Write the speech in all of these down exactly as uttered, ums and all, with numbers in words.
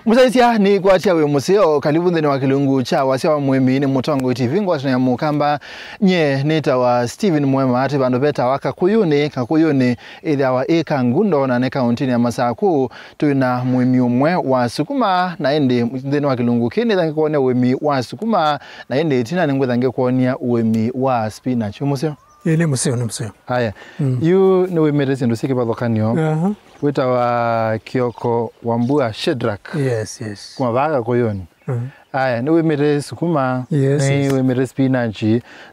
Mũsyaĩĩsya, nĩ kwasya wĩ mũseo, kalivu nthĩnĩ wa kĩlungu kya Wasya wa Mũĩmi nĩ Mũtongoi T V, ngwatanĩo ya Mũkamba. Nyie nĩtawa Stephen Mwema, atĩ vandũ vetawa Kakũyũnĩ, Kakũyũnĩ ĩthĩawa ĩ Kangundo na nĩ kaũntĩnĩ ya Masakũ. Twĩ na mũĩmi ũmwe wa sukuma, na ĩndĩ nthĩnĩ wa kĩlungu kĩĩ nĩtha ngĩkwonia ũĩmi wa sukuma, na ĩndĩ ĩtina nĩngwĩtha ngĩkwonia ũĩmi wa spinach. Wĩ mũseo? Ĩĩ, nĩ mũseo, nĩ mũseo. Aya. Mm. Yu nĩwĩmĩte syĩndũ syĩ kĩvathũkany'o. Aha. Wĩtawa Kioko Wambua Shedrack. Yes, yes. Kuma vaa Kakũyũnĩ. Mhm. Aya, nĩwĩmĩte sukuma, yes, yes, nĩwĩmĩte spinach,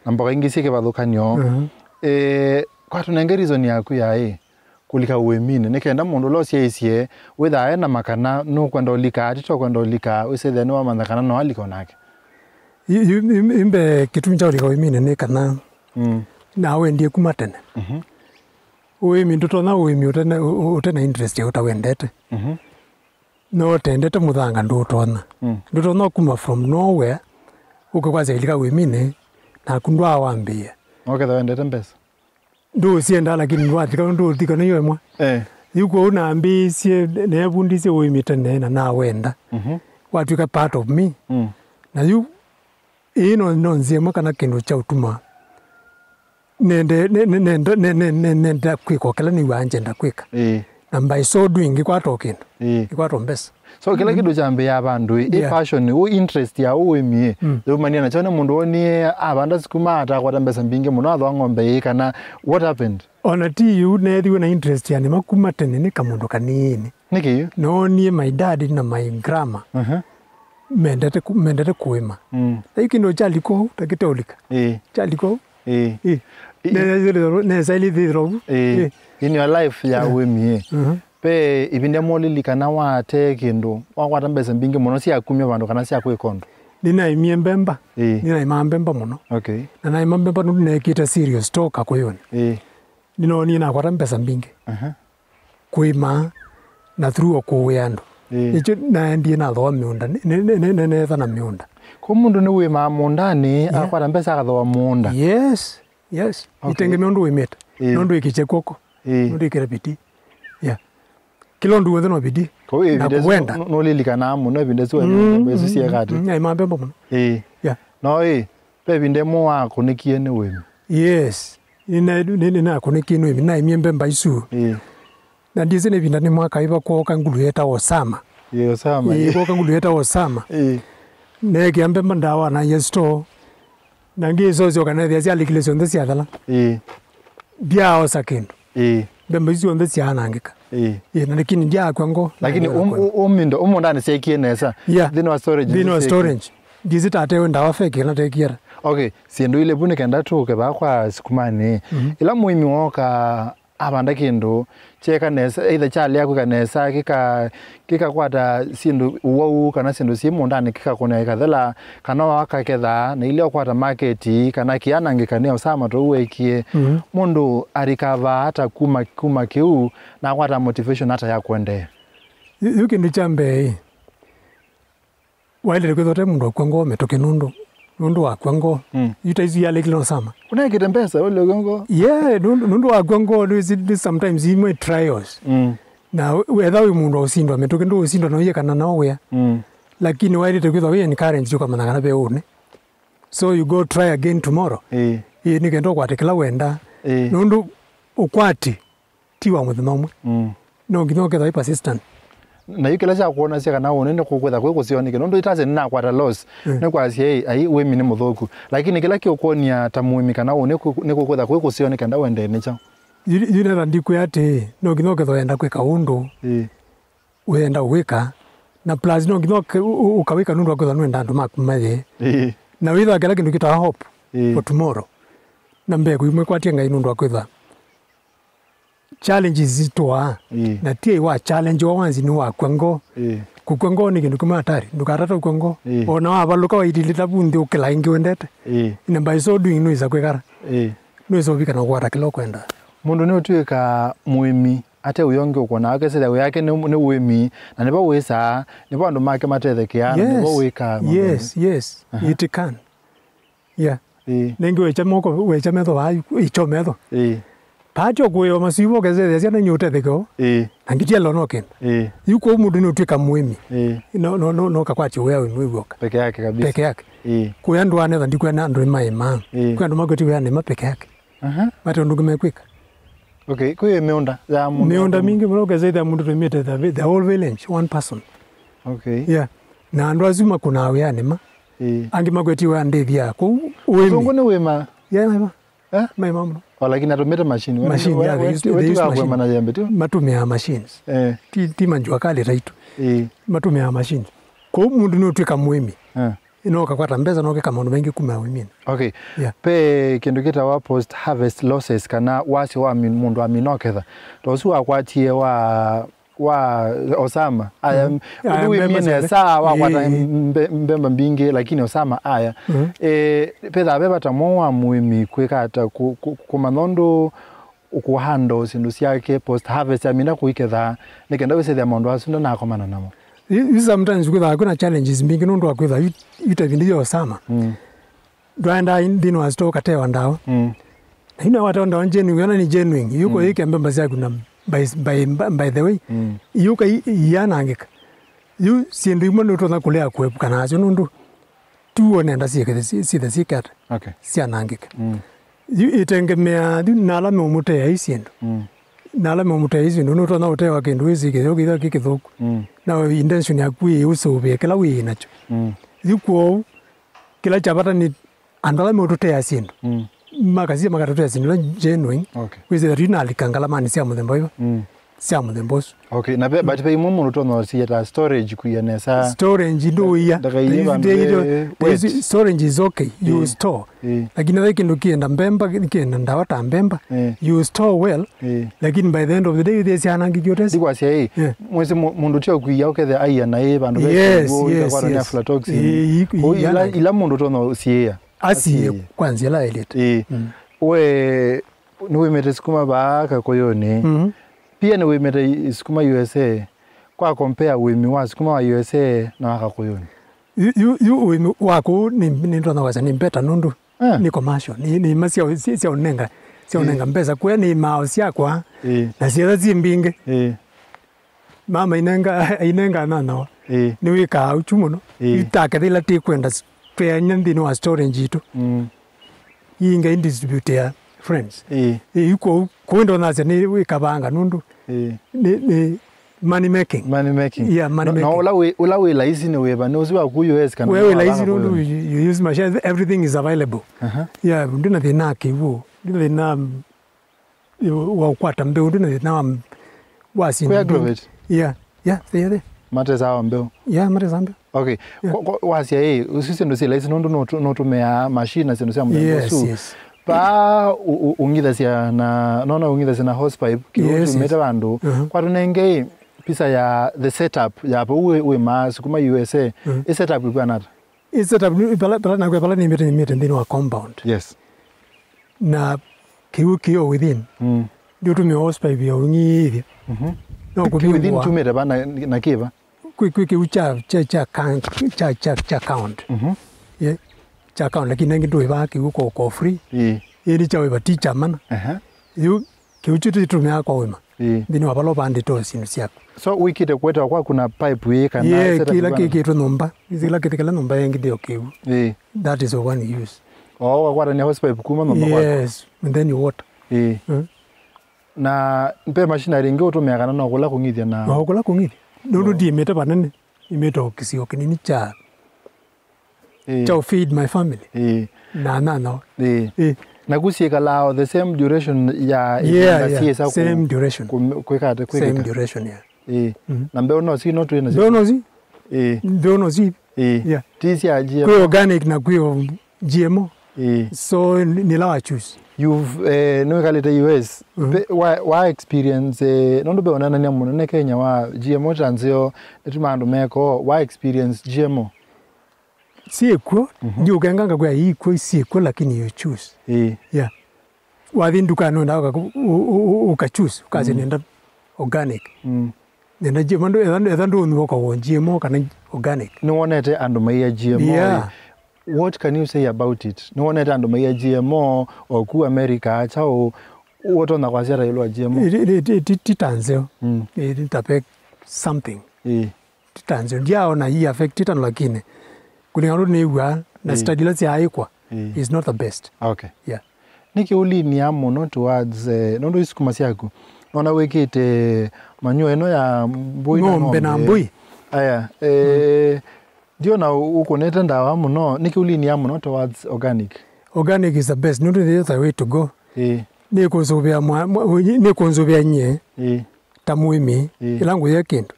na mboka ingĩ syĩ kĩvathũkany'o. Mhm. Eh, kwatũnenge reason yaku yaĩ kũlika ũĩminĩ, nĩ kenda mũndũ ũla ũsyaĩĩsye wĩthaa e na makana nũkwenda ũlika, atĩ tokwenda ũlika, wĩsĩthĩa nĩwamanya kana no alika o nake. Yu, yu, yu, yu mbee kĩtumi kya ũlika ũĩminĩ nĩ kana, mm, nawendie kuma tene. Mhm. Ũĩmi, ndũtonya ũĩmi ũte na, ũ-, ũ-, ũte na interest ya ũtawendete. Mhm. No ũtendete mũthanga ndũtonya. Mm. Ndũtonya kuma from nowhere, ũke kwasya ilika ũĩminĩ, naku ndwaa wambĩĩa. No ketha wendete mbesa? Ndũũsyenda, lakini ndwathika, ndũũthika nĩ yo ĩmwe. Eh. Yu kwoou nambĩĩsye, neevundisye ũĩmi tene na nawenda. Mhm. Watw'ĩka part of me. Mm. Na yu, ĩĩ no, no nzĩa ĩmwe kana kĩndũ kya ũtuma nende, ne-, ne-, nenda, ne-, ne-, ne-, nenda kwĩka o kĩla nĩw'aa ngyenda kwĩka. Ĩĩ. Na by so doing, ngĩkwata o kĩndũ. Ĩĩ. Ngĩkwata o mbesa. So, kĩla, mhm, kĩndũ kyambĩĩa vandũ, ĩ, ĩ, yeah, passion, ũ interest ya ũĩmi, ĩ, mm, yaumanie nakyo nĩ mũndũ wonie avanda sukuma atakwata mbesa mbingĩ mũno, athoa ng'ombe ĩĩ, kana what happened? Ona ti yu, neethiwe na interest ya nĩma kuma tene nĩ kamũndũ kanini. Nĩkĩ yu? Noonie my dad na my grandma, mhm, mendete ku-, mendete kũĩma. Mm. Na yu kĩndũ kyalika ũu, takĩte ũlika. Ĩĩ. Kyalika ũu. Ĩĩ. Ĩĩ. Ĩĩ. Nesa ilithirwo, nesa ilithirwo. Ĩĩ. Ĩĩ. In your life ya, yeah, ũĩmi, ĩĩ. Mhm. Ve ĩvinda ĩmwe ũlilikana watee kĩndũ, wakwata mbesa mbingĩ mũno sya kumya vandũ kana sya kwĩka ũndũ? Nĩnaĩmie mbemba. Ĩĩ. Nĩnaĩmaa mbemba mũno. Okay. Na naĩma mbemba nũndũ neekĩte cereal store Kakũyũnĩ. Ĩĩ. Nĩnoonie nakwata mbesa mbingĩ. Aha. Kũĩma na through o kũwĩa andũ. Ĩĩ. Nĩkyo naendie nathoa mĩũnda, nĩ, nĩ, nĩ, nĩ, nĩ, neetha na mĩũnda. Kwa mũndũ nĩwĩmaa mũũndanĩ, yeah, akwata mbesa akathoa mũũnda? Yes, yes. Okay. Itengemea ũndũ wĩmĩte. Ĩĩ. Nũndũ ĩkĩkye kw'oko. Ĩĩ. Nũndũ ĩkĩra bidii. Yeah. Kĩla ũndũ w'onthe no bidii. Kwa hiyo na kũwenda. Nũ-, nũlilikanaa mũno ĩvinda ĩsu, mm, mbesa isu syeka atĩ? Mm, naĩmaa mbemba mũno. Ĩĩ. Yeah. No ĩ, ve ĩvinda ĩmwe wakũnĩkie nĩ ũĩmi? Yes. Nĩna-, nĩ-, nĩnakũnĩkie nĩ ũĩmi. Naĩmie mbemba isu. Ĩĩ. Na ndyĩsĩ nĩ ĩvinda nĩ mwaka ĩva kwooka ngulu yetawa Osama. Ĩĩ, Osama, ĩĩ, ĩĩ. Kwooka ngulu yetawa Osama. Ĩĩ. Neekĩa mbemba ndawa na ya store. Na ngĩsosyoka neethĩa syalikile syonthe syathela. Ĩĩ. Ndyaaosa kĩndũ. Ĩĩ. Mbemba isu syonthe syaanangĩka. Ĩĩ. Ĩĩ, na lakini ndyaakw'a ngoo. Lakini ndyaakw'a ngoo. Ũm-, ũm-, ũmĩndo, ũmũndanĩ syekie nesa. Yeah. Nthĩnĩ wa storage. Nthĩnĩ wa nĩsyekie. Storage. Ndizi tatewe ndawa feki kana tekiera. Okay, syĩndũ ilĩ vu nĩ kenda tũke vaa kwa sukumanĩ. Mhm. Ĩla mũĩmi wooka avanda kĩndũ, kyeka nesa, either kyalea kwĩka nesa, kĩka-, kĩkakwata syĩndũ ũwau kana syĩndũ syĩ mũũndanĩ kĩkakũnĩa kĩkathela, kana wakaketha na ilya ũkwata maketi, kana kĩanangĩka nĩ Osama tũu weekie. Mhm. Mũndũ arikavaa ata kuma, kuma kĩu, na akwata motivation ata ya kũendeea? Yu, yu kĩndũ kya mbee, waĩlĩte kwĩthwa ũte mũndũ wakw'a ngoo mĩtũkĩ nũndũ, nũndũ wakw'a ngoo. Mm. Yu ta isu yalekile Osama. Ũnekĩte mbesa, ũlĩ ũkw'a ngoo? Yeah, nũndũ, nũndũ wakw'a ngoo, nĩwĩsĩ, nĩ sometimes imwe trials. Mm. Na we-, wetha wĩ mũndũ wa ũsindwa mĩtũkĩ, ndũũsindwa na ũyĩkana na ũwĩa. Mm. Lakini waĩlĩte kwĩthwa wĩ encouraged ũkamanya kana ve ũnĩ. So you go try again tomorrow. Ĩĩ. Ĩĩ, nĩ kenda ũkwate kĩla wenda. Ĩĩ. Nũndũ ũkwati ti wa mũthenya ũmwe. Mm. No nginya ũkethwa wĩ persistent. Na yu kĩla kyakwonasya kana ũnĩ nĩ kũkwĩtha kwĩ kũseo nĩkĩ, nũndũ itasye nĩnakwata loss, mm, nĩkwasya, "Ĩ, ai, ũĩmi nĩ mũthũku." Lakini kĩla kĩũkwony'a ta mũĩmi kana ũnĩ kũ-, nĩ kũkwĩtha kwĩ kũseo nĩ kenda ũendee nĩ kyaũ? Yu, yu nĩtha ndikwĩa atĩĩ, no nginya ũkethwa wenda kwĩka ũndũ, ĩĩ, wenda ũwĩka, na plus no nginya ũke-, ũ-, ũ-, ũkawĩka nũndũ wa kwĩthwa nũenda andũ maku mayĩe. Ĩĩ. Na wĩthwa kĩla kĩndũ kĩtawa hope, ĩĩ, for tomorrow. Na mbee kũimwĩkwatia Ngai nũndũ wa kwĩthwa challenges itũaa. Ĩĩ. Na ti wa challenge wa once nĩ wakw'a ngoo. Ĩĩ. Kũkw'a ngoo nĩ kĩndũ kĩmwe hatari. Ndũkatate ũkw'a ngoo. Ĩĩ. Ona wavalũka waitilĩta vu nthĩ ũkĩla ĩngĩ wendete. Ĩĩ. Na by so doing nũĩsa kwĩkara. Ĩĩ. Nũĩsa ũvika na kũkwata kĩla ũkwenda. Mũndũ nĩũtw'ĩka mũĩmi ate wĩa ũngĩ ũkwona, akesĩla wĩa wake nĩ, nĩ ũĩmi, na nĩvo wĩsaa, nĩvo andũ make matethekeaa, na nĩvo, yes, wĩkaa maũndũ, yes, yes. Aha. It can. Yeah. Ĩĩ. Nĩngĩ wekya moko, wekya metho vaa, ĩkyo metho. Ĩĩ. Paati o kũĩwa masiu mokesethĩa syana inĩ ũtetheke o. Ĩĩ. Na ngitialwa no kĩndũ. Ĩĩ. Yu kwoou mũndũ nĩ ũtw'ĩka mũĩmi. Ĩĩ. No, no, no, no kakwatya wĩa wĩ mwĩw'oka. Peke yake kabisa. Peke yake. Ĩĩ. Kũya ndũanetha ndikwena andũ nĩmaĩmaa. Ĩĩ. Kwĩ andũ makwĩti wĩanĩ ma peke yake. Aha. Mate ũndũ ũngĩ mekwĩka. Okay, kwĩ mĩũnda ya mũndũ. Mĩũnda mingĩ mũno ũkesethĩa mũndũ tũimĩte the, the whole village, one person. Okay. Yeah. Na andũ asu makũnaa wĩanĩ ma. Ĩĩ. Angĩ makwĩti wĩa ndĩthia kũu. Ũĩmi. Ũsũngũ nĩ wĩma. Yeah, maĩma. Eh? Maĩma mũno. O, lakini atũmĩte machine. Machine, yeah, they use, they use machine. Matũmĩaa machines. Eh. Ti, ti manjua kali taitũ. Eh. Matũmĩaa machines. Kwoou mũndũ nĩ ũtw'ĩka mũĩmi. Eh. No ũkakwata mbesa na ũkeka maũndũ maingĩ kuma ũĩminĩ. Okay. Yeah. Pe kĩndũ kĩtawa post harvest losses kana wasyo wa mi-, mũndũ amina ũketha. Ta ũsu wakwatie wa wa Osama aya. Mhm. Aya, ũndũ wĩmie mbemba nesa syonthe. Wakwata. Ĩĩ. Mbe-, mbemba mbingĩ lakini Osama aya. Mhm. Eh, pethaa ve vata mwaũ wa mũĩmi kwĩka ata kũ-, kũ-, kũmanya ũndũ ũkũhandle syĩndũ syake post harvest amina kũiketha nĩ kenda wĩsethĩa maũndũ asu ndanakomana namo? Yu, yu sometimes kwĩthaa kwĩna challenges mbingĩ nũndũ wa kwĩthaa yu, yu ta ĩvinda ya Osama. Mm. Ndwaendaa nthĩnĩ wa store ũkatewa ndawa. Mm. Na yu nawatewa ndawa genuine, wĩona nĩ genuine. Yu kũyĩkĩa mbemba syaku na by, by, by the way, mm, iyũka i-, iyanangĩka. Yu syĩndũ imwe nĩũtonya kũlea kũepukana nasyo nũndũ tu wonenda syĩke-, syĩ-, syĩthe syĩkĩata. Okay. Syanangĩka. Mm. Yu itengemeaa yu na ala meũmũtea i syĩndũ. Mm. Na ala meũmũtea i syĩndũ, nũtonya ũtewa kĩndũ wĩsĩ kĩtheo kĩthwa kĩ kĩthũku. Mm. Na intention yaku ĩ ũsũvĩe kĩla wĩ nakyo. Mm. Yu kwoou, kĩla kya vata nĩ andũ ala meũtũtea syĩndũ. Mm. Makasisya makatũtea syĩndũ ila genuine. Okay. Wĩsĩ that inalika ngalamanĩ sya mũthemba ũyũ. Mm. Sya mũthemba ũsu. Okay, na ve, but ve imwe mũndũ ũtonya ũsiya ta storage kũia nesa. Storage ndũia. Ndakaiye. They use, vandũ they use, ve they use, wet. Storage is okay. You, eh, store. Eh. Lakini ve kĩndũ kĩenda mbemba, kĩenda ndawa ta mbemba. Eh. You store well. Eh. Lakini by the end of the day, they syanangĩkie ũtesi. Ndikwasya ĩ. Yeah. Mwĩsĩ mũ-, mũndũ tio kũia ũkethe aia na ĩ vandũ ve. Yes, kĩw'ũ, yes, ikakwatwa nĩ, yes, aflatoxin. Eh, i-, kũu ila, iyanangĩka. Ila mũndũ ũtonya ũsiĩa. Asiye. Asiye kwa nzĩa ĩla ĩlĩte. Ĩĩ. Mm. We nĩwĩmĩte sukuma vaa Kakũyũnĩ. Mhm. Pia nĩwĩmĩte i-, sukuma U S A. Kwa compare wĩmi wa sukuma wa U S A na wa Kakũyũnĩ? Yu, yu, yu wĩmi wa kũu nĩ, nĩndonya kwasya nĩ better nũndũ, ah, nĩ commercial. Nĩ, nĩma sya, sya, sya ũnenga, sya, ĩĩ, ũnenga mbesa. Kũya nĩmaa syakwa, ĩĩ, na syetha syĩ mbingĩ. Ĩĩ. Mama inenga, inenga nanawa. Ĩĩ. Nĩwĩkaa ũchu mũno. Ĩĩ. Itakethĩla tĩkwenda s-, tweany'a nthĩnĩ wa storage itũ. Mm. Iinga indistribute ya friends. Ĩĩ. Ĩĩ, kwoou, kwoou ndonasya nĩ wĩkavanga nũndũ, ĩĩ, nĩ, nĩ money making. Money making. Yeah, money making. No, no, ũla wĩ, ũla wĩ laisi nĩ wĩva, nĩ ũsu wa ku U S kana we wĩ laisi nũndũ you, you use machine, everything is available. Aha. Yeah, ndina thĩna kĩw'ũ, ndina thĩna, mm, wa ũkwata mbeũ, ndwĩ na thĩna wa, wa syĩndũ. Kwĩ agrovet? Yeah, yeah, yeah, yeah. Matesaa mbeũ? Yeah, matesaa mbeũ. Okay. Yeah. Kwa, kwa, wasya ĩ, ũsu syĩndũ syĩ laisi nũndũ nũtũ-, nũtũmĩaa machine na syĩndũ sya mũthemba ũsu. Yes, yes. Paa ũ-, ũ-, ũng'ithasya na, nona ũng'ithasya na horsepipe, kĩu, yes, yes, kiumĩte vandũ. Uh-huh. Kwatũnenge ĩ, pisa ya the setup ya vau wĩ, wĩ maa sukuma U S A. Uh-huh. Ĩ setup ĩkw'ana ata? Ĩ setup nĩ, pala, pala nakwĩa pala nĩmĩte, nĩmĩte nthĩnĩ wa compound. Yes. Na kĩw'ũ kĩo within. Mm. Ndiũtũmĩa horsepipe ya ũng'ithya. Mhm. No kĩu within kũvingũa. Kiumĩte va na, na kĩva? Kwĩ, kwĩ kĩw'ũ kya, kya, kya can-, kya, kya, kya count. Mhm. Yeah. Kya count, lakini nangĩ ndũĩvaa kĩw'ũ ko, ko free. Ĩĩ. Ĩĩ nĩ kya wĩva ti kya mana. Aha. Yu kĩu kyu tũtũmĩaa kwa ũima. Ĩĩ. Nthĩnĩ wa vala ũvandĩte o syĩndũ syaku. So, wĩkĩte kũetawa kwaku na pipe ĩĩ kana, yeah, setup kĩla ĩĩ kana? Kĩkĩtwe nyũmba. Kĩla kĩthikala nyũmba yengĩ ndio kĩu. Ĩĩ. That is the one you use. Oh, ũkakwatania horsepipe kuma nyũmba kwaku? Yes, and then you water. Ĩĩ. Mm. Na ve machinery ĩngĩ ũtũmĩaa kana no kũla kũng'ithya na? No kũla kũng'ithya. Nũndũ, no, ndiĩmĩte vanene. Imĩte o kĩsio kĩnini kya Ĩĩ. Kya feed my family. Ĩĩ. Na nana. Ĩĩ. Ĩĩ. Naku syĩkalaa o the same duration ya, yeah, ĩvinda, yeah, syĩsa kũ-, same duration. Kũ-, kwĩka ata, kwĩkĩka? Same duration, yeah. Ĩĩ. Mhm. Na mbeũ no si, no twĩ nasyo? Mbeũ no si. Ĩĩ. Mbeũ no si. Ĩĩ. Yeah. Ti sya G M O. Kwĩ organic na kwĩ o G M O. Ĩĩ. So, nĩ, nĩ la wa choose. You've, eh, nĩwĩkalĩte U S. Mhm. Pe-, wa, wa experience, eh, nũndũ ve ũneenany'a mũnene Kenya wa G M O ta nzeo, nĩtuma andũ meko, wa experience G M O? Syĩkw'o, mhm, ndiũkenga ngakwĩa ikw'o, syĩkw'o, lakini you choose. Ĩĩ. Yeah. Wathi ndukanĩ ũndaa ũka-, ũ-, ũ-, ũ-, ũka choose, ũkasya, mm, nenda organic. Mm. Nenda G M O, andũ etha, etha ndũnyuo kwa G M O kana organic. Nĩwonete andũ maia G M O, yeah, ĩ? What can you say about it? Nĩwonete andũ maia G M O, o ku America, kyaũ, Ũtonya kwasya ata ĩũlũ wa G M O? Ti, ti, ti, ti, ti ta nzeo. Mm. Ĩ, ti ta pe something. Ĩ. Ti ta nzeo. Ndiaona ii affected ata, lakini kũlingana na ũndũ nĩw'aa na, ĩ, study ila syaĩkwa, ĩ, is not the best. Okay. Yeah. Nĩkĩ ũlinia mũno towards, eh, nũndũ isukuma syaku? Nona wĩkĩte manyũa ĩno ya mbũi na ng'ombe na ng'ombe. Mbũi. Aya, eh, mm. Ndiona ũ-, ũkũnĩte ndawa mũno, nĩkĩ ũlinia mũno towards organic? Organic is the best, nũndũ nĩ the way to go. Ĩĩ. Nĩkũsũvĩa mwa-, mwa-, nĩkũsũvĩa nyie, ĩĩ, ta mũĩmi, ĩĩ, ĩla ngũya kĩndũ,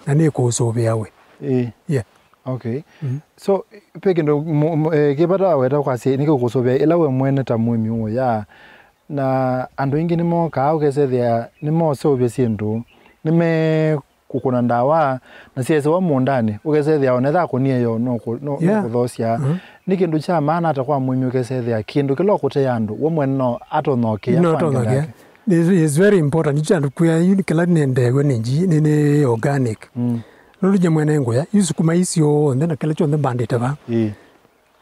na nĩkũsũvĩa we. Ĩĩ. Yeah. Okay. Mm. So, pe kĩndũ mũ-, mũ-, eh, kĩ vata waweta kwasya, nĩkĩ ũkũsũvĩa ĩla we mwene ta mũĩmi ũya? Na andũ aingĩ nĩmokaa, ũkesethĩa nĩmoseũvya syĩndũ, nĩme kũkũna ndawa, na syesewa mũũndanĩ, ũkesethĩa ona ethakũnie yo no kũ-, no, no, yeah, kũthosya. Mhm. Nĩ kĩndũ kya maana ata kwa mũĩmi ũkesethĩa kĩndũ kĩla ũkũtea andũ, we mwene no atonyokea, no kwa atonyokea. Ngelekany'o. It's, it's very important. Nĩ kĩndũ kwĩa, yu nĩ kĩla nĩendeew'e nĩ nji-, nĩ, nĩ organic. Mm. Nũndũ nye mwene ngũya, yu sukuma ii syonthe na kĩla kyonthe mbandĩte va. Ĩĩ.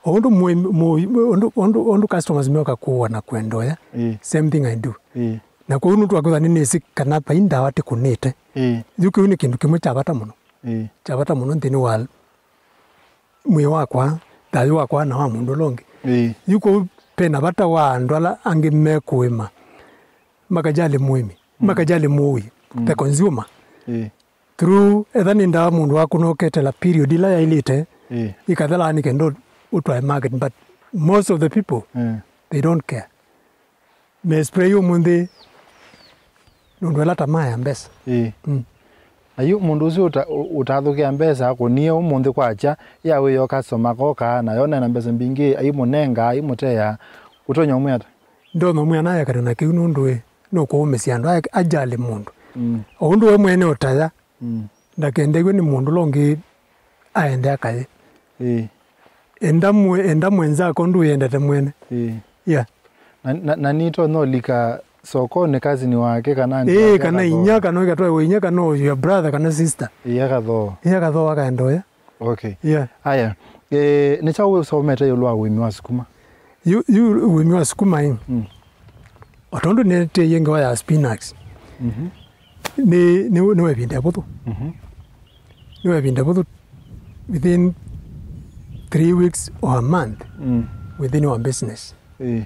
O ũndũ mũĩ-, mũĩ-, ũndũ, ũndũ, ũndũ customers meũka kũũa na kwenda ũya, ĩĩ, same thing I do. Ĩĩ. Na kwoou nũndũ wa kwĩthwa nĩnĩsĩ kana vai ndawa tĩkũnĩte. Ĩĩ. Yu kĩu nĩ kĩndũ kĩmwe kya vata mũno. Ĩĩ. Kya vata mũno nthĩnĩ wa mwĩĩ wakwa, thayũ wakwa na wa mũndũ ũla ũngĩ. Ĩĩ. Yu kwoou pena vata wa andũ ala angĩ mekũĩma, makajali mũĩmi, mm, makajali mũui, mm, the consumer. Ĩĩ. Through, etha nĩ ndawa mũndũ wakũnoketela period ila yaĩlĩte, ĩĩ, ĩkathela nĩ kenda ũtwae market, but most of the people, ĩĩ, they don't care. Me spray ũmũnthĩ nũndũ ela tamaa ya mbesa. Ĩĩ. Mm. Na yu mũndũ ũsu ũta-, ũ-, ũtathũkĩa mbesa akũnie ũmũnthĩ kwakya, ya wĩo customer akoka, na yona ena mbesa mbingĩ, aimũnenga, aimũtea, ũtonya ũmwĩa ata? Ndonya ũmwĩa naekane na kĩu nũndũ ĩ, nũkũũmĩsya andũ, a-, ajali mũndũ. Mm. O ũndũ we mwene ũtaya, mm, ndakendeew'e nĩ mũndũ ũla ũngĩ aende akaye. Ĩĩ. Enda mwe-, enda mwenzako ũndũ wĩendete mwene. Ĩĩ. Yeah. Na, na, na nĩtonya ũlika sokonĩ kazini wake kana aunty, ĩĩ, wake kana akathoa. Inya, kana ũkatwaĩwa inya, kana your brother, kana sister. Ĩĩ, akathooa. Ĩĩ, akathooa akaenda ũya. Okay. Yeah. Aya. Eh, nĩ kyaũ ũsomete ĩũlũ wa ũĩmi wa sukuma? Yu, yu ũĩmi wa sukuma ĩ. Mm. O tondũ nĩtĩie ngewa ya spinach. Mhm. Nĩ, nĩ, nĩ wa ĩvinda ĩvũthũ. Mhm. Nĩ wa ĩvinda ĩvũthũ within three weeks or a month, mm, within our business. Ĩĩ.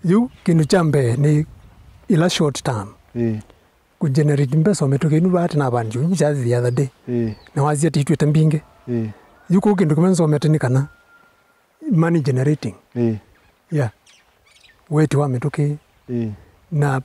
Yu kĩndũ kya mbee nĩ ila short term. Ĩĩ. Kũgenerate mbesa o mĩtũkĩ ĩno vaa tene navandie just the other day. Ĩĩ. Na wasya tĩitwĩte mbingĩ. Ĩĩ. Yu kũu kĩndũ kĩmwe nsomete nĩ kana money generating. Ĩĩ. Yeah. Weti wa mĩtũkĩ. Ĩĩ. Na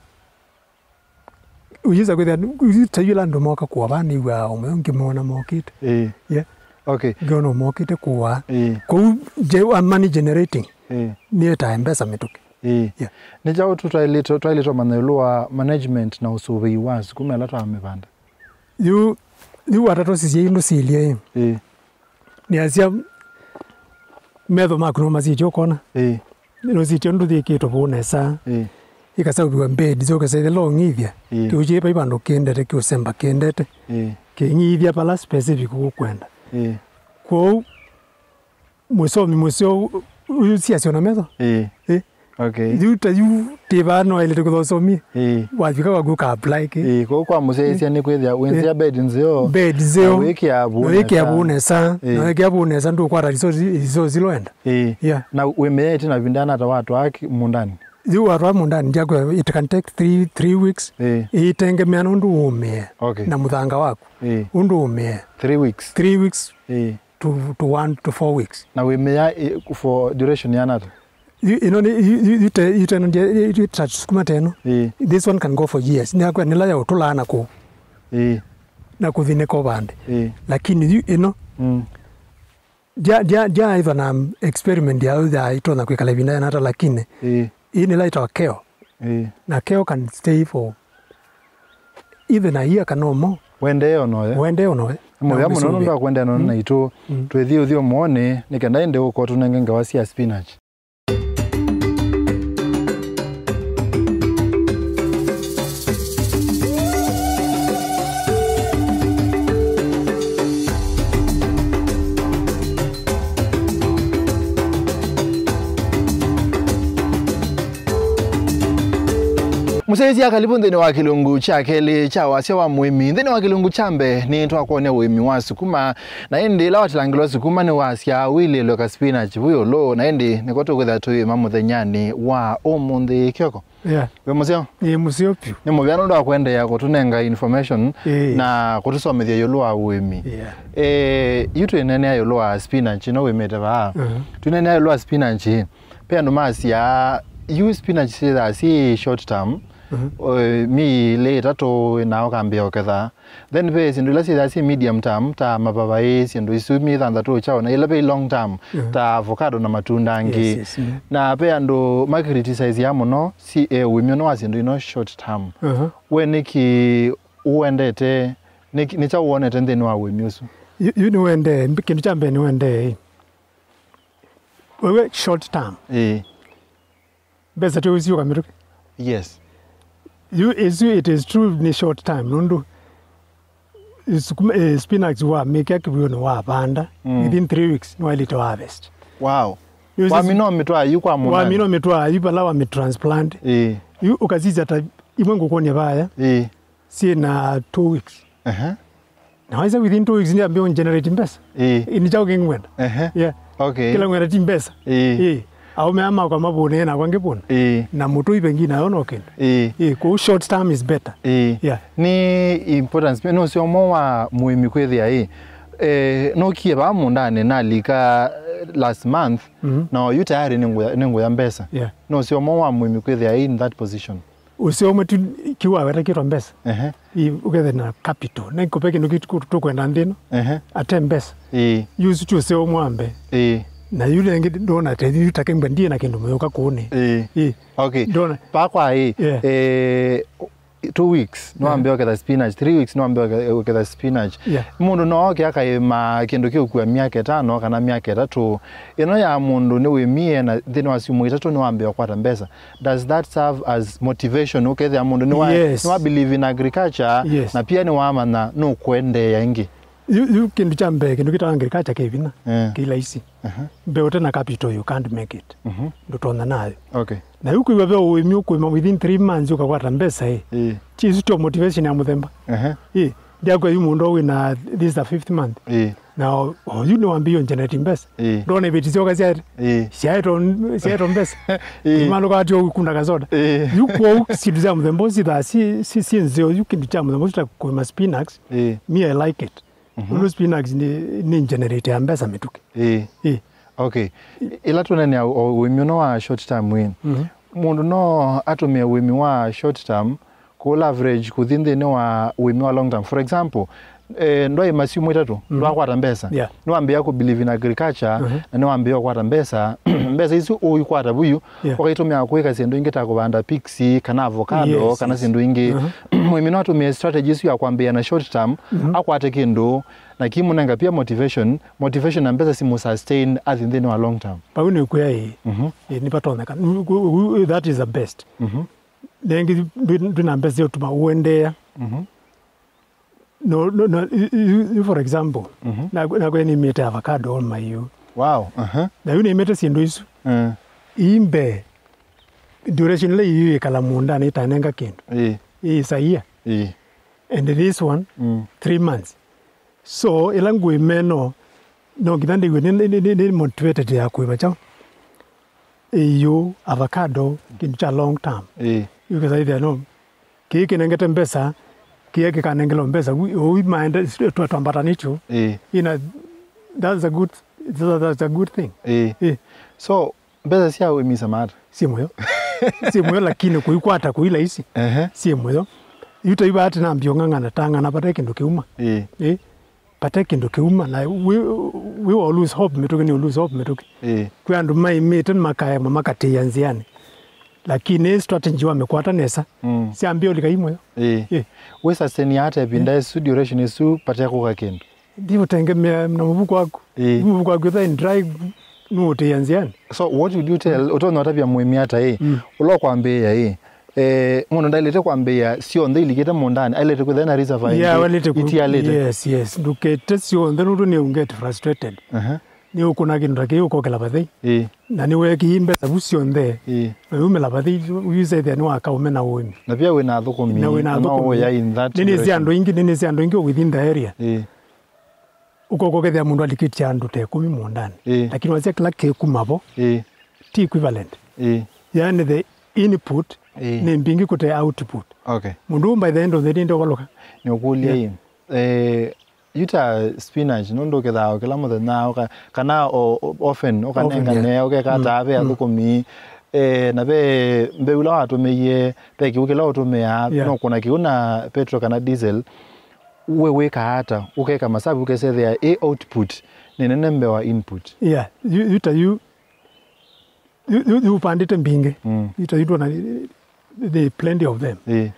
ũyĩsa kwĩthĩa, ta yu ĩla andũ moka kũa vaa nĩw'aa ũmwe ngĩmona mokĩte. Ĩĩ. Yeah. Okay. Ngĩona mokĩte kũa. Ĩĩ. Kũu je, a money generating. Ĩĩ. Nĩetae mbesa mĩtũkĩ. Ĩĩ. Yeah. Nĩ kyaũ tu twaĩlĩte, twaĩlĩte ũmanya ĩũlũ wa management na ũsũvĩi wa sukuma ĩla twamĩvanda? Yu, yu wata tũsisye yu ndũsilye ĩ. Ĩĩ. Nĩasya metho maku no masitye ũkona. Ĩĩ. Nũsitye ũndũ yĩkĩtwe vũũ nesa. Ĩĩ. Ĩkasaũviwa mbedi, so ũkesa ĩthela ũng'ithya. Ĩĩ. Kĩu kyĩ vai vandũ kĩendete, kĩũsemba kĩendete. Ĩĩ. Kĩng'ithya vala specific ũkwenda. Ĩĩ. Kwoou mũsomi mũseo ũyũ siasyo na metho. Ĩĩ. Ĩĩ. Okay. Yu ta yu tĩ vaa no aĩlĩte kũtha ũsomi. Ĩĩ. Wavika waku ũka apply kĩ. Ĩĩ, kũu kwa mũsyaĩĩsya nĩ kwĩthĩa wĩnzĩa bed nzeo. Bed nzeo. Na wĩkĩa vũũ nesa. Na wĩkĩa vũũ nesa. Ĩĩ. Na wĩkĩa vũũ nesa ndũkwata resource, resource ilo enda. Ĩĩ. Yeah. Na wĩmĩya ĩtina vinda nata watwaa ki-, mũndani? Yu watwaa mũndani, ndyakwe, it can take three, three weeks. Ĩĩ. Ĩitengemea nũndũ ũũmĩe. Okay. Na mũthanga waku. Ĩĩ. Ũndũ ũũmĩe. Three weeks. Three weeks. Ĩĩ. To, to one to four weeks. Na wĩmĩya, ĩ, for duration ya nata? Yu, ĩno nĩ, yu, yu, yu te, yu teno ndie, yu, yu ta sukuma teno. Ĩĩ. This one can go for years. Nĩ akwa nĩla ya ũtũlaa na kũ. Ĩĩ. Na kũthinĩka ũvande. Ĩĩ. Lakini yu ĩno. Mm. Ndia, ndia, ndiaĩthwa na experiment ya, ya ĩtonya kwĩkala ĩvinda ya nata, lakini. Ĩĩ. Ĩĩ nĩla ĩtawa kale. Ĩĩ. Na kale can stay for even a year kana more. Wendee o noyo. Wendee o noyo. Mũvea mũno nũndũ wa kũendeea nona naitũ. Mm. Twĩthi ũthyũmũonĩ, nĩ kenda ĩndĩ ũko tũnenge ngewa sya spinach. Mũsyaĩĩsya, kalivu nthĩnĩ wa kĩlungu kya kelĩ kya wasya wa mũĩmi. Nthĩnĩ wa kĩlungu kya mbee nĩtwakwony'a ũĩmi wa sukuma, na ĩndĩ ĩla watilangĩlwa sukuma nĩwasya wĩlĩĩlwe ka spinach vu ĩũlũ, na ĩndĩ nĩko tũkwĩthĩa tũyĩma mũthenyanĩ wa ũmũnthĩ kĩoko. Yeah. Wĩ mũseo? Ĩĩ, mũseo vyũ. Nĩ mũvea nũndũ wa kũendeea kũtũnenga information Ĩĩ. na kũtũsomethya ĩũlũ wa ũĩmi. Yeah. Eh, yu twĩneenea ĩũlũ wa spinach ĩno wĩmĩte vaa. Uh-huh. Twĩneenea ĩũlũ wa spinach ĩ, ve andũ masyaa yu spinach syĩthaa syĩ short term, Uh-huh. eh, myei ĩlĩ ĩtatũ na ũkambĩĩa ũketha. Then ve syĩndũ ila syĩthaa syĩ medium term, ta mavavaĩ, syĩndũ isu myei thanthatũ kyaũ, na ila ve long term, Uh-huh. ta avocado na matunda angĩ. Yes, yes, mm. Na ve andũ makriticize mũno si, eh, ũĩmi ũno wa syĩndũ ino short term. Uh-huh. We nĩkĩ ũendete, nĩ, nĩ kyaũ wonete nthĩnĩ wa ũĩmi ũsu? Yu, yu nĩwendee, mbi-, kĩndũ kya mbee nĩwendee, ĩ. Wewe short term. Ĩĩ. Mbesa ti ũsiũka mĩtũkĩ. Yes. Yu, ĩsu, it is true, nĩ short time, nũndũ sukuma, eh, spinach wamĩkĩa kĩw'ũnĩ wavanda, Mm. within three weeks, nĩwaĩlĩte wa harvest. Wow. Yu, Wamina ũmĩtwaa yu kwa mũndũ. Wamina ũmĩtwaa yu vala wamĩtransplant. Ĩĩ. Yu, ũkasisya ta imwe ngũkwony'a vaya. Ĩĩ. Syĩ na two weeks. Ehe. Na waisa within two weeks nĩambia ũngenerate mbesa. Ĩĩ. Ĩ, nĩ kyaũ kĩngĩ ngwenda? Ehe. Yeah. Okay. Kĩla ngwenda ti mbesa. Ĩĩ. Ĩĩ. Aũme aa makwa mavũnĩe nakwa ngĩvũna. Ĩĩ. Na mũtũi vengi nayo no kĩndũ. Ĩĩ. Ĩĩ, kũu short term is better. Ĩĩ. Yeah. Nĩ importance, nĩ ũseo ũmwe wa mũĩmi kwĩthĩa ĩ. Eh, nokie vaa mũndanĩ nalika, eh, last month, Mhm. na oyu tayari nĩ ngũya, nĩ ngũya mbesa. Yeah. Nĩ ũseo ũmwe wa mũĩmi kwĩthĩa in that position. Ũseo ũmwe tu kĩu waweta kĩtwa mbesa. Ehe. Ĩ, ũkethe na capital. Na kũve kĩndũ kĩu tũ-, tũkwenda nthĩ ĩno. Ehe. Ate mbesa. Ĩĩ. Yu ũsu ti ũseo ũmwe wa mbee. Ĩĩ. Na yu rĩngĩ ndona ta yu take mbwe ndiĩ na kĩndũ mũyũka kũũnĩ. Ĩĩ. Ĩĩ. Okay. Ndona. Pakwa ĩ. Yeah. Eh, two weeks, nĩwambĩĩa ũketha spinach. Three weeks, nĩwambĩĩa ũke-, ũketha spinach. Yeah. Mũndũ no oke akaĩma kĩndũ kĩũkua myaka ĩtano kana myaka ĩtatũ. Ĩno ya mũndũ nĩwĩmie na nthĩnĩ wa syumwa itatũ nĩwambĩĩa ũkwata mbesa. Does that serve as motivation? Ũkethĩa mũndũ nĩwa, Yes. nĩwa believe in agriculture, Yes. na pia nĩwamanya nũkũendeea ĩngĩ. Yu, yu kĩndũ kya mbee, kĩndũ kĩtawa agriculture kĩ vinya, Eh. kĩ laisi. Aha. Mbee ũte na capital, you can't make it. Mhm. Ndũtonya nayo. Okay. Na yu kwĩw'a ve ũĩmi ũkũĩma within three months ũkakwata mbesa ĩ. Ĩĩ. Ti isu tyo motivation ya mũthemba. Aha. Ĩ, ndyakwĩa yu mũndũ wĩ na, this is the fifth month. Ĩĩ. Na o, o yu nĩwambĩĩe generate mbesa. Ĩĩ. Ndona iveti syoka syaete. Ĩĩ. Syaetwo, syaetwo mbesa. Ĩĩ. Imanũka atĩ ũkunda kasoda. Ĩĩ. Yu kwoou syĩndũ sya mũthemba ũsu syĩthaa si, si, si nzeo yu kĩndũ kya mũthemba ũsu ta kũĩma spinach. Ĩĩ. Me, I like it. Mhm. Nũndũ spinach nĩ, nĩ generator ya mbesa mĩtũkĩ. Ĩĩ. Ĩĩ. Okay. Ĩla tũnenea o ũĩmi ũno wa short term ĩ, Mhm. mũndũ no atũmĩe ũĩmi wa short term kũ leverage kũthi nthĩnĩ wa ũĩmi wa long term. For example, eh, ndwaĩma syumwa itatũ, Mhm. ndwakwata mbesa. Yeah. Nĩwambĩĩa kũ believe in agriculture, Mhm. na nĩwambĩĩa ũkwata mbesa. Mbesa isu ũikwata vuyu, Yeah. ũkaitũmĩa kwĩka syĩndũ ingĩ ta kũvanda pigs, kana avocado, Yes, kana yes. syĩndũ ingĩ. Mhm. Mũĩmi no atũmĩe strategy isu ya kwambĩĩa na short term, Mhm. akwate kĩndũ, na kimũnenga pia motivation, motivation na mbesa simũ sustain athi nthĩnĩ wa long term. Vau nĩ kwĩa ĩĩ. Mhm. Ĩĩ, nĩvatonyeka. Nĩ-, gu-, gu-, that is the best. Mhm. Nengĩ ndwĩ, ndwĩ na mbesa ya ũtuma ũendeea. Mhm. No, no, no, yu, yu, yu, for example, Mhm. na, nakwĩa nĩmĩte avocado on my own. Wow, aha. Na yu nĩmĩte syĩndũ isu. Eh. Ii mbee, duration ĩla yu ĩkala mũũndanĩ ĩtanenga kĩndũ. Ĩĩ. Ĩĩ saia. Ĩĩ. And this one, Mm. three months. So, ĩla ngũĩma ĩno, no nginya ndĩw'e nĩ, nĩ, nĩ, nĩ, nĩ motivated ya kũĩma kyaũ? Ĩyũ, avocado, kĩndũ kya long term. Ĩĩ. Ĩkĩsaithĩa no, kĩĩ kĩnengete mbesa, kĩĩ kĩkanengelwa mbesa, wi-, ũu maende, twa-, twambatanĩtyo. Ĩĩ. Ina, that's a good, that's a, that's a good thing. Ĩĩ. Ĩĩ. So, mbesa sya ũĩmi samata? Syĩ mũyo. Syĩ mũyo, lakini kũikwata kũi laisi. Ehe. Syĩ mũyo. Yu ta yu vaa tĩ nambia ũng'ang'ana, tang'ana vate kĩndũ kĩuma. Ĩĩ. Ĩĩ. Vate kĩndũ kĩuma, na wĩ, wĩ wa lose hope mĩtũkĩ, nĩ lose hope mĩtũkĩ. Ĩĩ. Kwĩ andũ maĩmĩte makaema makatĩĩa nzĩanĩ. Lakini ĩ strategy wamĩkwata nesa, Mm. syambia ũlika ĩ mũyo. Ĩĩ. Ĩĩ. Wĩ sustain ata ĩvinda ĩsu, duration ĩsu, vate kũka kĩndũ? Ndi ũtengemea na mũvuko waku. Ĩĩ. Mũvuko waku ĩtha in dry, nũũtĩĩa nzĩanĩ. So what would you tell, ũtonya ũtavya mũĩmi ata ĩ, Mm. ũla ũkwambĩĩa ĩ, eh, mũndũ ndaĩlĩte kwambĩĩa syonthe ilikĩte mũũndanĩ, aĩlĩte kwĩthĩa na reserve Yeah, ĩngĩ waĩlĩte ku-, itialĩte? Yes, yes. Ndũkete syonthe nũndũ nĩ get frustrated. Aha. Nĩ ũkũna kĩndũ ta kĩĩ ũkokĩla vathei. Ĩĩ. Na nĩ weekĩi mbesa vu syonthe. Ĩĩ. Na yumĩla vathei, ũyusethĩa nĩ waka ũme na ũĩmi. Na pia wĩ na athũkũmi. Na wĩ na athũkũmi. Maũya in that direction. Nĩnĩsĩ andũ aingĩ, nĩnĩsĩ andũ aingĩ within the area. Ĩĩ. Ũkokokethĩa mũndũ alikĩtya andũ ta ĩkũmi mũũndanĩ. Ĩĩ. Lakini wasya kĩla kĩkuma vo, ĩĩ, ti equivalent. Ĩĩ. Yani the input, ĩĩ, nĩ mbingĩ kũte output. Okay. Mũndũ ũũ by the end of the day ndũkũlũka. Nĩũkũlya, yeah, ĩ, eh, yu ta spinach, nũndũ ũkethaa o kĩla mũthenya, ũka-, kana o, o, often, often, ũkanengane, yeah, ũkeka, mm, ta ve, mm, athũkũmi, eh, na ve mbeu ila watũmĩie, ve kĩu kĩla ũtũmĩaa, yeah, nũkũna kĩu na petrol kana diesel, we wĩkaa ata? Ũkeka masavu ũkesethĩa ĩ output nĩ nene mbee wa input. Yeah, yu, yu ta yu, yu, yu, yu ũpandĩte mbingĩ. Mm. Yu ta yu twona, the plenty of them. Ĩĩ.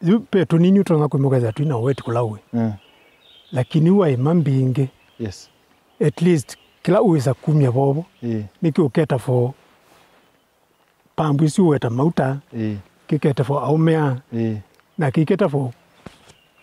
Yu ve tũnini ũtonya kwĩmũkethĩa twĩna wet kũla ũĩ. Mm. Lakini waĩma mbingĩ. Yes. At least kĩla ũĩsa kumya vovo. Ĩĩ. Nĩkĩ ũketa for pambu isu weta mauta, ĩĩ, kĩkete for aũme aa, ĩĩ, na kĩkete for,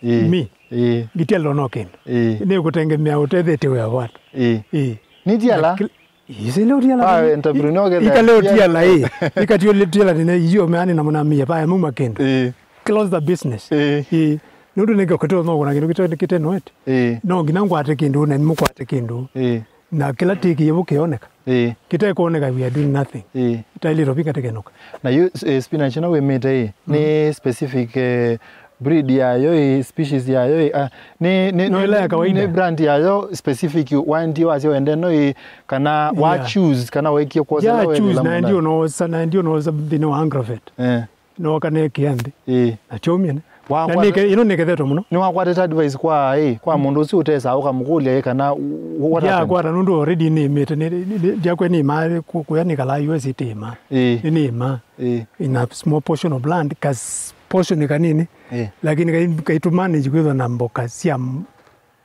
ĩĩ, me. Ĩĩ. Ngitialĩlwa no kĩndũ. Ĩĩ. Nĩkũtengemea ũtethetye wĩa wata. Ĩĩ. Ĩĩ. Nĩ tiala? Na kĩl-, ĩĩ, sile ũtiala. Ah, entrepreneur ũkethĩa ikale ũtiala, ĩĩ. Ikatiũlĩ tiala nene, iyo meani na mũnamia, vaya muma kĩndũ. Ĩĩ. Close the business. Ĩĩ. Ĩĩ. Nũndũ nĩkĩ kũtonya kũna kĩndũ kĩte-, kĩte noet. Ĩĩ. No nginya ngwate kĩndũ, na mũkwate kĩndũ. Ĩĩ. Na kĩla tĩkĩie vũkĩoneka. Ĩĩ. Kĩtekwoneka, we are doing nothing. Ĩĩ. Ĩtaĩlĩtwe vingate kĩnũka. Na yu, eh, spinach ĩno wĩmĩte ĩ, nĩ, mm, specific, eh, breed yayo ĩ, species yayo ĩ, ah, nĩ, nĩ, no, ĩla ya kawaida, nĩ brand yayo specific, wandie wasya wende ĩno ĩ, kana wa, yeah, choose, kana wekie kwosa, yeah, ĩla wendela choose, na mũndũ ndio nosa, na ndio nosa nthĩnĩ wa Agrovet. Eh. Nooka neekĩa nthĩ. Ĩĩ. Na kyaumie nĩ. Wa-, na wa-, nĩke-, ĩno nĩkethetwe mũno. Nĩwakwatĩte advice kwa, ĩ, kwa mũndũ ũsu ũtesaa ũkamũkũlya, ĩ, kana w-, what happened? Ndyakwata nũndũ already nĩĩmĩte, nĩ, nĩ, nĩ, ndyakwe nĩĩmaa, kũ-, kũya nĩkalaa U S ĩtĩĩmaa. Ĩĩ. Nĩ nĩĩmaa. Ĩĩ. In a small portion of land, kas-, portion kanini. Ĩĩ. Lakini kai-, kaitũmanage kwĩthwa na mboka sya m-,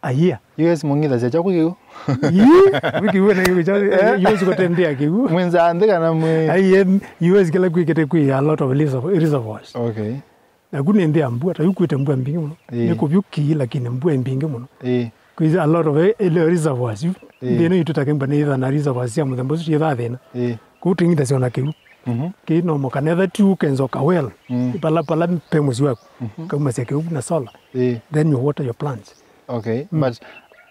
a year. U S mũng'ithasya kyaku kĩu? Ii, wiki iwe na kĩu kya, eh, U S kũtembea kĩu. Mwĩnzaa nthĩ kana mwĩ? Ai, em, U S kĩla kwĩkĩte kwĩ a lot of reserv-, reservoirs. Okay. Naku nĩ nthĩ ya mbua, ta yu kwĩte mbua mbingĩ mũno. Ĩĩ. Nĩ kũvyũ kĩĩ, lakini mbua ĩ mbingĩ mũno. Ĩĩ. Kwĩ a lot of, eh, reservoirs. Yu, ĩĩ, nthĩ ĩno itũ ta Kemba nĩ ĩtha na reservoirs sya mũthemba ũsu syĩthaa thĩna. Ĩĩ. Kũu tũingĩthasya ona kĩu. Mhm. Kĩĩ no mũka, netha tu ũkenza ũka well. Mm. Pala, pala pe mũsyĩ waku. Mhm. Kaumasya kĩu na solar. Ĩĩ. Then you water your plants. Okay, mm, but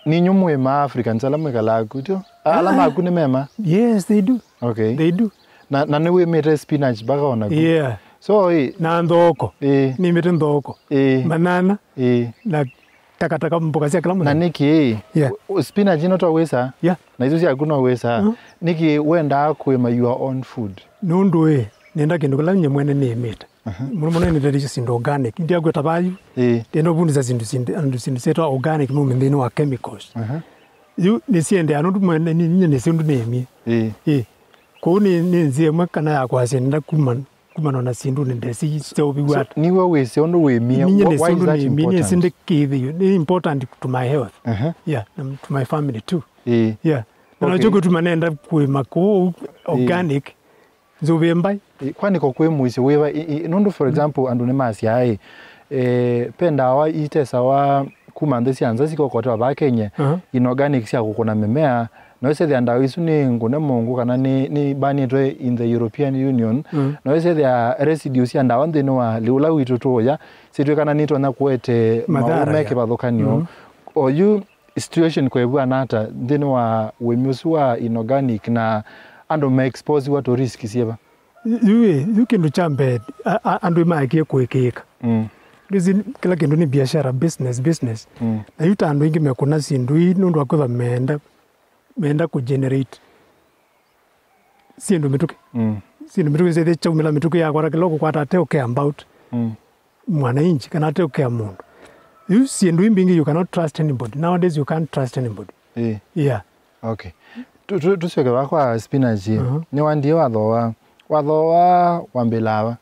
ninyu mwĩmaa Africans ala mwĩkalaa ku, tyo? Ala, ah, maku nĩ mema? Yes, they do. Okay. They do. Na, na nĩwĩmĩte spinach mpaka ona ku? Yeah. So, ĩ, na nthoko. Ĩĩ. Nĩmĩte nthoko. Ĩĩ. Manana. Ĩĩ. Na takataka, mboka sya kĩla mũthenya. Na nĩkĩ, yeah, u-, spinach ĩno to wĩsa? Yeah. Na isu syaku no wĩsa? Mm. Nĩkĩ wendaa kũĩma your own food? Nũndũ ĩ, nenda kĩndũ kĩla nye mwene nĩĩmĩte. Aha. Mũno mũno nĩnĩtethĩsye syĩndũ organic. Ndyakwĩta vayu. Ĩĩ. Ndenda ũvundĩsya syĩndũ, syĩndũ, andũ syĩndũ syĩtwa organic, maume nthĩnĩ wa chemicals. Aha. Yu nĩsiendeaa nũndũ mwene ni-, ninyie nĩsĩ ũndũ nĩĩmie. Ĩĩ. Ĩĩ. Kwoou nĩ, nĩ nzĩa ĩmwe kana ya kwasya nenda kuma, kumana na syĩndũ nĩ ndesĩ iseũvĩw'a ata. So, niwe wĩsĩ ũndũ wĩmie. Ninyie wh-, nĩsĩ why is ũndũ that nĩĩmie, nĩsĩ important? Ndĩkĩthĩo. Nĩ important to my health. Aha. Yeah, na to my family too. Ĩĩ. Yeah. Na okay, nakyo kĩtuma nenda kũĩma kũu, ĩĩ, organic. Nzũvĩe mbai. Ĩ, kwanĩko kwĩ mũisyo wĩva, ĩ, ĩ, nũndũ, for example, andũ nĩmasyaa, ĩ, eh, pe ndawa itesawa kuma nthĩ sya nza sikokotewa vaa Kenya, aha, inorganic sya kũkũna mĩmea, na ũsethĩa ndawa isu nĩ ngũne mũngũ kana nĩ, nĩ banĩtwe in the European Union, mhm, na ũsethĩa residue sya ndawa nthĩnĩ wa lĩu ũla witũ tũũya, syĩtw'ĩkana nĩtonya kũete mathara, maũme, yeah, kĩvathũkany'o. Mhm. Oyu situation kwevw'ana ata nthĩnĩ wa ũĩmi ũsu wa inorganic, na andũ me expose-wa to risk syĩva? Yu, ĩ, yu kĩndũ kya mbee, a-, a-, andũ nĩmaekie kũĩkĩĩka. Mm. Ndĩsĩ kĩla kĩndũ nĩ biashara, business, business. Mm. Na yu ta andũ aingĩ mekũna syĩndũ ii nũndũ wa kwĩthwa meenda, meenda kũ generate syĩndũ mĩtũkĩ. Mm. Syĩndũ mĩtũkĩ nĩsyĩthĩe kyaumĩla mĩtũkĩ yakwata kĩla ũkũkwata ate ũ care about, mm, mwananchi kana ate ũ care mũndũ. Yu syĩndũ ii mbingĩ, you cannot trust anybody. Nowadays you can't trust anybody. Ĩĩ. Yeah. Okay. Tu-, tu-, tũsyoke vaa kwa spinach. Mhm. Nĩwandie wathooa, wathooa wambĩlaa va?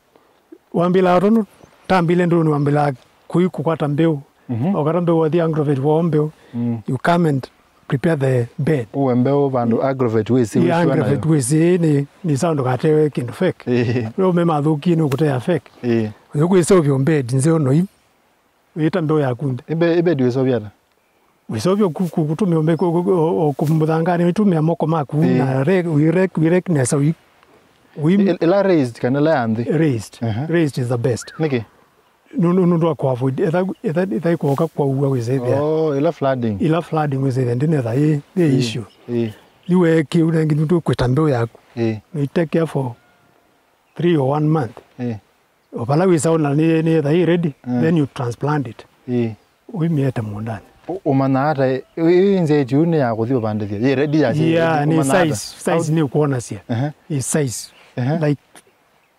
Wambĩlaa tondũ tambĩle ndũnĩ, wambĩlaa kũi kũkwata mbeũ. Mhm. Okata mbeũ, wathi Agrovet woo mbeũ. Mm. You come and prepare the bed. Ũe mbeũ vandũ Agrovet wĩsĩ. Yeah, wĩsĩ Agrovet wĩsĩ nĩ, nĩ sawa ndũkatewe kĩndũ fake. Ĩĩ. Wĩ ũme mathũkie nĩ ũkũtea fake. Ĩĩ. Ũyũ kwĩseũvya bed nzeo no i-, wĩta mbeũ yaku nthĩ. Ĩbe-, ĩbed wĩseũvya ata? Wĩsovya kũtũmĩa mũthanganĩ, ũitũmĩa moko maku, ĩĩ, na rake, wĩ rake, wĩ rake nesa, wĩ, wĩ I-, ĩla raised kana ĩla ya nthĩ? Raised. Aha. Raised is the best. Nĩkĩ? Nũndũ, nũndũ wa kũ-avoid, etha, etha, etha ĩkũka kwaua wĩsĩthĩa. Oh, ĩla flooding. Ĩla flooding wĩsĩthĩa, ndĩnetha ĩ, ĩ, ĩĩ, issue. Ĩĩ. Yu wekĩu nengi nũndũ kwĩta mbeũ yaku. Ĩĩ. No take care for three or one month. Ĩĩ. O vala wĩsaũ na nĩ, nĩ etha ĩ ready, mm, then you transplant it. Ĩĩ. Ũimĩete mũũndanĩ. Ũ-, ũmanyaa ata, ĩ, ĩ, ĩ nzĩa ĩtu nĩ ya kũthi ũvandĩthya? Yĩ ready ya, yeah, nĩ ũmanyaa ata? Size, size nĩ ũkwonasya. Ehe. Ĩ size. Ehe. Like,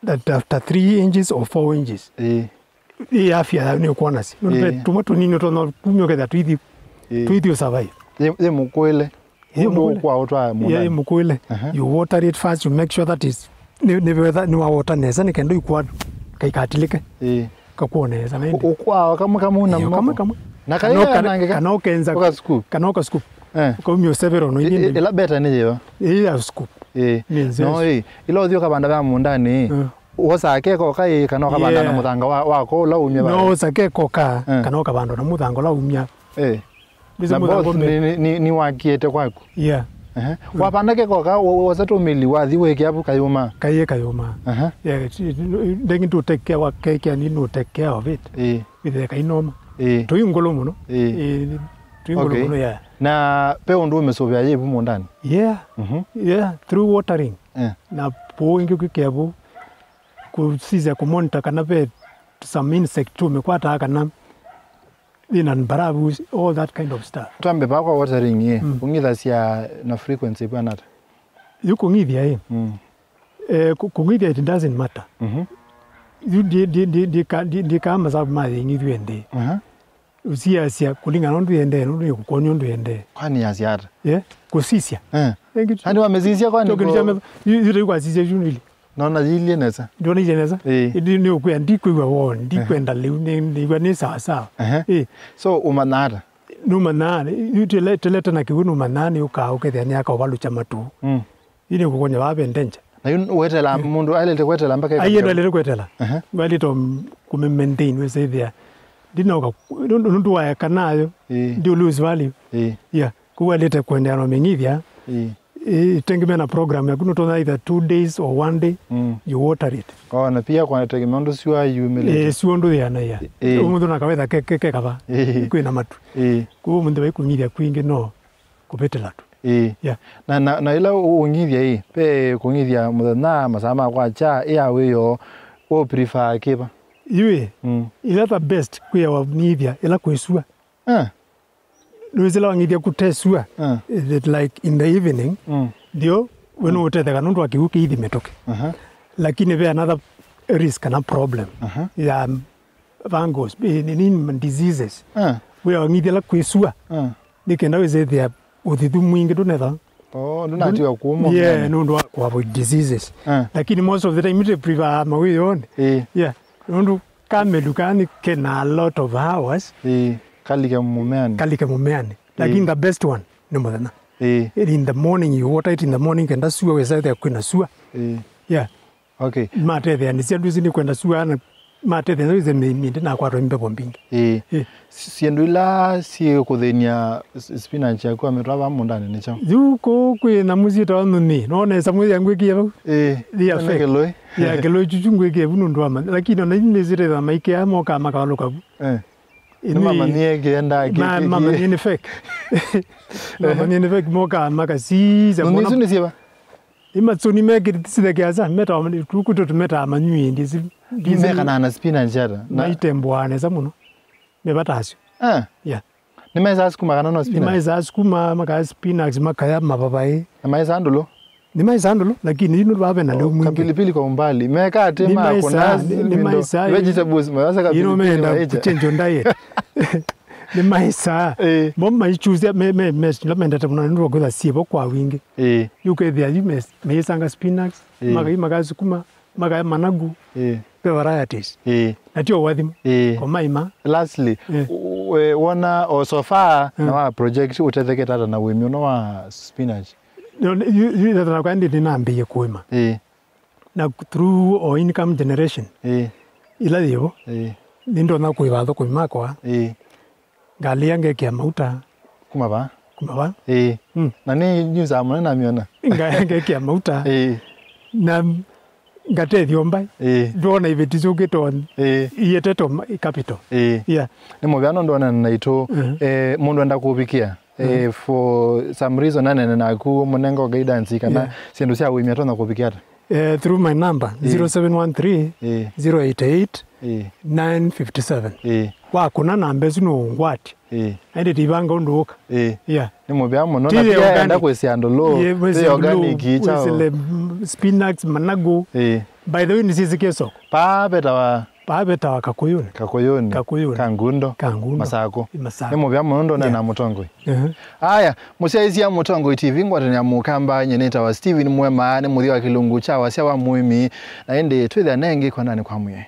that after three inches or four inches. Ĩĩ. Ĩ afya yayo nĩ ũkwonasya. Nũndũ ve, ĩĩ, tũmwe tũnini ũtonya kumya ũkethĩa tũithi, ĩĩ, tũithi ũ survive. Yĩ, yĩ mũkũĩle. Ĩĩ, ũndũ mũkũĩle. Ũkwa ũtwaa mũũndanĩ. Ĩĩ, mũkũĩle. Aha. You water it first, you make sure that is, nĩ, nĩ wetha, nĩ wawota nesa, nĩ kenda ikwa kaikatilĩke. Ĩĩ. Kakuwa nesa, na ĩndĩ. Ũ-, ũkwaa kamwe kamwe na, ĩĩ, moko? Kamwe kamwe. Na kana kaĩ ũka-, nangĩ ka-, kana ũkenza, ũka scoop. Kana ũka scoop. Eh. Ũkaumya ũsevero no ĩ-, ĩndĩ. Ĩ-, ĩla better nĩ yĩva? Ĩĩ, ya scoop. Ĩĩ. Nĩ nzeo. No, ĩĩ. Ĩla ũthi ũkavanda va mũũndanĩ, ĩĩ. Mm. Wosaa keko ka ĩ, kana ũkavanda na, yeah, mũthanga wa, wako ũla umya? No, vaĩ wosa keko ka, eh, kana ũkavanda na mũthanga ũla umya. Eh. Ndĩsĩ na mũthanga both ũmĩ- nĩ, nĩ, nĩ, nĩwakiĩte kwaku? Yeah. Ehe. Mm. Wavanda keko ka, wo-, wosa tũmĩli wathi wĩkĩa vu kayũma? Kaiĩ kayũma. Aha. Yeah, ti-, ti-, ndengĩ ndũ take care wa kekea ni no take care of it. Eh. Wĩthĩe kainoma. Eh. Tũi ngũlũ mũno. Eh. Eh, tũi ngũlũ, okay, mũno, yeah. Na pe ũndũ ũmĩsũvĩa yĩ vu mũũndanĩ? Yeah. Mhm. Yeah, through watering. Eh. Na pũũ ĩngĩ kwĩkĩa vu. Kũsisya kũmonitor kana ve some insect tũmĩkwataa kana ina mbaravu, all that kind of stuff. Twambe vaa kwa watering ĩ, mm, kũng'ithasya na frequency ĩvwana ata? Yu kũng'ithya ĩ, mm, eh, kũ-, kũng'ithya it doesn't matter. Mhm. Yu ndi-, ndi-, ndi-, ndika-, ndi-, ndikaa masavu ma yĩng'ithw'e ndĩ. Aha. Ũsiasya kũlingana na ũndũ yendee, nũndũ nĩkũkwony'a ũndũ yendee. Kwani yasya ata? Yeah, kũsisya. Eh. Ĩngĩ tu. Andi wamĩsisya kwani? Kyo kĩndũ kyo- kya me-, yu-, yu taikwasisya yu nili. Nona yilye nesa. Ndiona yilye nesa. Ĩĩ. Ĩndĩ nĩũkwĩa ndikwĩw'a woni, ndikwenda lĩu, nĩ, nĩw'a nĩ sawa sawa. Ehe. Ĩĩ. So, ũmanyaa ata? Nũmanyaa, yu tele-, telete na kĩw'ũ nũmanyaa nĩ ũkaa ũkethĩa nĩ akaũvalũkya matũ. Mm. Yu nĩkũkony'a vaa ve danger. Na yu wetela, mm, mũndũ ailĩte kwetela mpaka aiye ĩkavika? Ndwailĩte kwetela. Aha. Wailĩte kũmĩ maintain wĩsĩthĩa. Ndinoka, nũndũ, nũndũ waeka nayo, ĩĩ, ndi lose value. Ĩĩ. Yeah. Kũu wailĩte kũendeea na ũmĩng'ithya. Ĩĩ. Ĩĩ, ĩtegemea na program yaku, nũtonya either two days or one day, mm, you water it. Oh, na pia kwa tegemea ũndũ sua yumĩlĩte. Ĩĩ, sua ũndũ yĩana ya. Ĩĩ. Ũmũnthĩ ũnakawetha ke, ke, ke kava. Ĩĩ. Kwĩna matu. Ĩĩ. Kũu ũmũnthĩ vaikũng'ithya kwingĩ no kũvĩtĩla tu. Ĩĩ. Yeah. Na, na, na ĩla ũ-, ũng'ithya ĩ, ve kũng'ithya mũthenya, masaa ma kwakya, ĩ ya wĩoo, we ũ prefer kĩva? Yu ĩ, mm, ĩla the best kwĩawa ng'ithya ĩla kwĩ sua. Eh. Nĩwĩsĩ ĩla wang'ithya kũte sua, eh, is it like in the evening, mm, ndio we nũũtetheka nũndũ wa kĩw'ũ kĩithi mĩtũkĩ. Aha. Lakini ve another risk kana problem, aha, ya fungus, eh, nĩ, nĩ diseases. Ah. Wĩa wang'ithya ĩla kwĩ sua, ah, nĩ kenda wĩsĩthĩa ũthithu mwingĩ ndũnetha. Oh, ndũnatiwa kũũma, yeah, ũmĩanĩ. Nũndũ wa kũ avoid diseases. Ah. Lakini most of the time, ite prefer mawĩonĩ. Eh. Yeah. Nũndũ kamelu kaa nĩ kena a lot of hours. Eh, kalike mũmeanĩ. Kalike mũmeanĩ. Lakini, eh, the best one nĩ mũthenya. Eh. In the morning, you water it in the morning, kenda sua, wĩsĩthĩa kwĩna sua. Eh. Yeah. Okay. Matetheanĩsya ndwĩsĩ nĩ kwenda sua na matetheanĩsya wĩsĩ mĩ-, mĩndĩ nakwatwa nĩ mbevo mbingĩ. Ĩĩ. Ĩĩ. Syĩndũ ila syĩkũthĩny'a s-, spinach yaku amĩtwaa vaa mũũndanĩ nĩ kyaũ? Yu kũu kwĩ nyamũ syĩtawa nyũnyĩ. Nona ĩsamũ ya ngwĩkĩe vau? Ĩĩ. Nĩ ya fake. Kĩlũĩ. Ya kĩlũĩ chuchu ngwĩkĩe vu nũndũ wa ma-, lakini ona inyuĩ nĩsyĩtethwa maikĩa mokaa makavalũka vu. Eh. Nĩmamanyie kĩendaa kĩ-, ma-, kĩ-, kĩ-, mamanyie nĩ fake. Mamanyie nĩ fake, mokaa makasisya. Nyũnyĩ isu nĩ syĩva? Imasũni mekĩte sithekeasa, metawa, tukuto tumetawa manyuĩ, ndisi, ndisi. Mekanaa na spinach ata? Na maitembũaa nesa mũno. Mevata asyo. Ah. Yeah. Nĩmaĩsaa sukuma kana no spinach? Nĩmaĩsaa sukuma, makaya spinach, makaya mavavaĩ. Na maĩsaa ndũlũ? Nĩmaĩsaa ndũlũ, lakini yu nũndũ vave na lĩu mwingĩ. Kapilipili kwa umbali. Meka atĩ ma nĩmaĩsaa, kuna nĩ-, nĩmaĩsaa, vegetables, mayasa kapilipili meenda maĩkya. Kuchange diet. Nĩmaĩsaa. Eh. Mo maichusya, me, me, me, ila mendete mũno, nĩ kwĩtha syĩvo kwa wingĩ. Eh. Yu kwĩthĩa yu me, meisanga spinach, eh, makai, makaya sukuma, makaya managu, eh, ve varieties. Eh. Na tio wathima. Eh. Kwa maima. Lastly, eh, u-, we, wona, o so far, eh, na wa project ũtethekete ata na wĩmi ũno wa spinach? No, yu, yu, yu, na kwa ndi nĩnambĩĩe kũĩma. Eh. Na through o income generation, ĩĩ, ila yĩvo, ĩĩ, nĩndonya kũĩva athũkũmi makwa, ĩĩ, ngalĩa ngekĩa mauta, Kuma va? Kuma va? Ĩĩ. Mm. Na nĩ nyusaa mũno namĩona. Nga- ngekĩa mauta. Ĩĩ. Na ngatethyo mbai. Ĩĩ. Ndona iveti syũkĩte on. Ĩĩ. Iyetetwo ma- capital. Ĩĩ. Yeah. Nĩ mũvea nũndũ onana naitũ. Mhm. Eh, mũndũ enda kũvikĩa. Eh, for some reason anene naku mũnengo guidance kana Yeah. syĩndũ sya ũĩmi atonya kũvikĩa ata? Eh, through my number, Ĩĩ. zero seven one three, Ĩĩ. zero eight eight, Ĩĩ. nine fifty seven. Ĩĩ. Wakũna namba ĩsu nũũngwatya. Ĩĩ. Aĩndĩ tĩivanga ũndũ ũka. Ĩĩ. Yeah. Nĩ mũvea mũno. Ti Na pia organic. Enda kwĩsĩa andũ lũ. Ye, wĩsĩ Ti andũ organic lũ, icha. Wĩsĩle, mm, spinach, managu. Ĩĩ. By the way, nĩsyĩsĩkĩe soko. Paa vetawa Paa vetawa Kakũyũnĩ. Kakũyũnĩ. Kakũyũnĩ. Kangundo. Kangundo. Masakũ. Masakũ. Nĩ mũvea mũno ndona Yeah. na mũtongoi. Uh-huh. Aya, mũsyaĩĩsya Mũtongoi T V ngwatanĩa mũkamba, nyie nĩtawa Steven Mwema, nĩ mũthya wa kĩlungu kya wasya wa mũĩmi, na ĩndĩ twĩthĩane ĩngĩ kwanani kwa mwĩe.